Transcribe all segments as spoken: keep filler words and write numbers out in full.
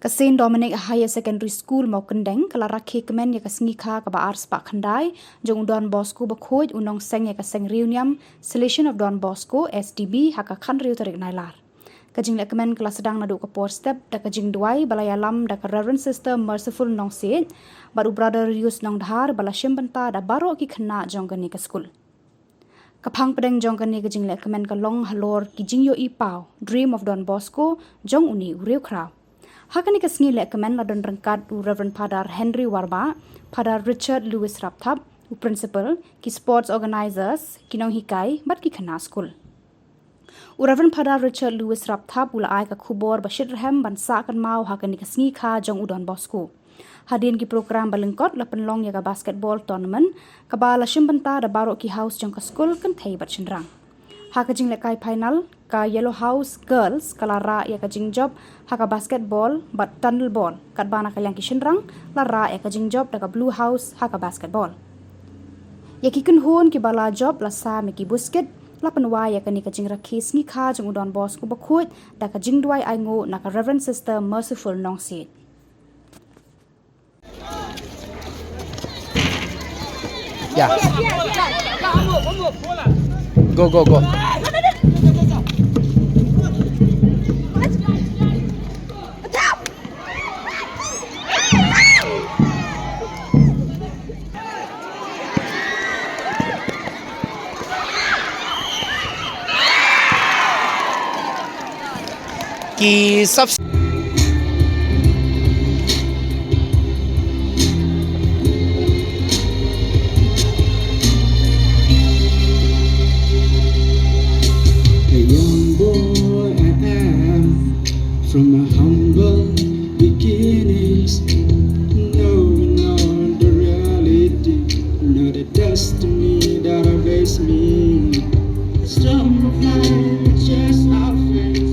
Ka Saint Dominic Higher Secondary School Mawkyndeng ka la rakhe kmen ïa ka sngi kha kaba ar spah khyndai jong u Don Bosco Bakhuid, u nongseng ïa ka seng riewniam Salesian of Don Bosco, S D B, ha ka khathynriew tarik Nailar. Ka jingleh kmen ka la sdang naduh ka por step da ka jingduwai ba la ïalam da ka Reverend Sister Merciful Nongsiej bad u Brother Rius Nongdhar ba la shim bynta da baroh ki khynnah jong kane ka skul. Ka phang pdeng jong kane ka jingleh kmen ka long halor ki jingïohi paw, Dream of Don Bosco, jong une u riewkhraw. Ha kane ka sngi leh kmen la don ryngkat u Reverend Father Henry Warbah, Father Richard Lewis Rapthap, u Principal, ki sports organizers, ki nonghikai bad ki khynnah skul. U Reverend Father Richard Lewis Rapthap u la ai ka khubor ba shitrhem ban sah kynmaw ha kane ka sngi kha jong u Don Bosco. Hadien ki program ba lyngkot la pynlong ïa ka basketball tournament kaba la shim bynta da baroh ki house jong ka skul, kynthei bad shynrang. Ha ka jinglehkai final, ka Yellow House Girls ka la rah ïa ka jingjop ha ka basketball bad tunnel ball, katba na ka liang ki shynrang la rah ïa ka jingjop da ka Blue House ha ka basketball. Ïa ki kynhun kiba la jop la sam ïa ki buskit, la pynwai ïa kane ka jingrakhe sngi kha jong u Don Bosco Bakhuid da ka jingduwai ainguh na ka Reverend Sister Merciful Nongsiej. Yeah. Go, go, go. Ki subs- A young boy I am, from a humble beginnings, knowing not the reality, not the destiny that awaits me. Storm of life, just our face,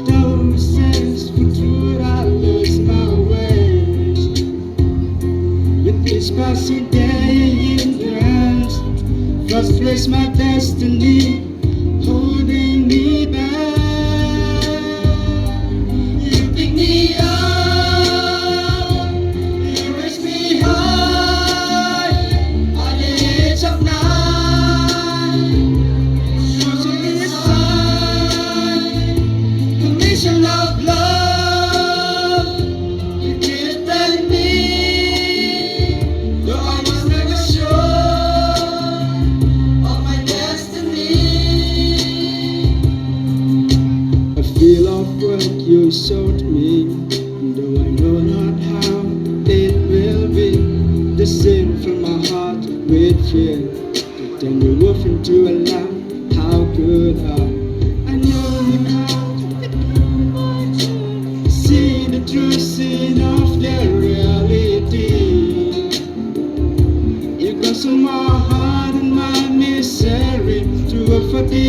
though sense for truth, I lose my ways. With each passing day in your hands, frustrates my destiny, holding me back. You pick me up, you raise me high, on the edge of night. Shows me the sign, the mission of love. You keep telling me, though I was never sure of my destiny. I feel of what you showed me, though I know not how it will be. The sin from my heart with fear, but then you move into a lamb. How could I? I know how to see the true sin of the reality. You consume my heart and my misery to a forty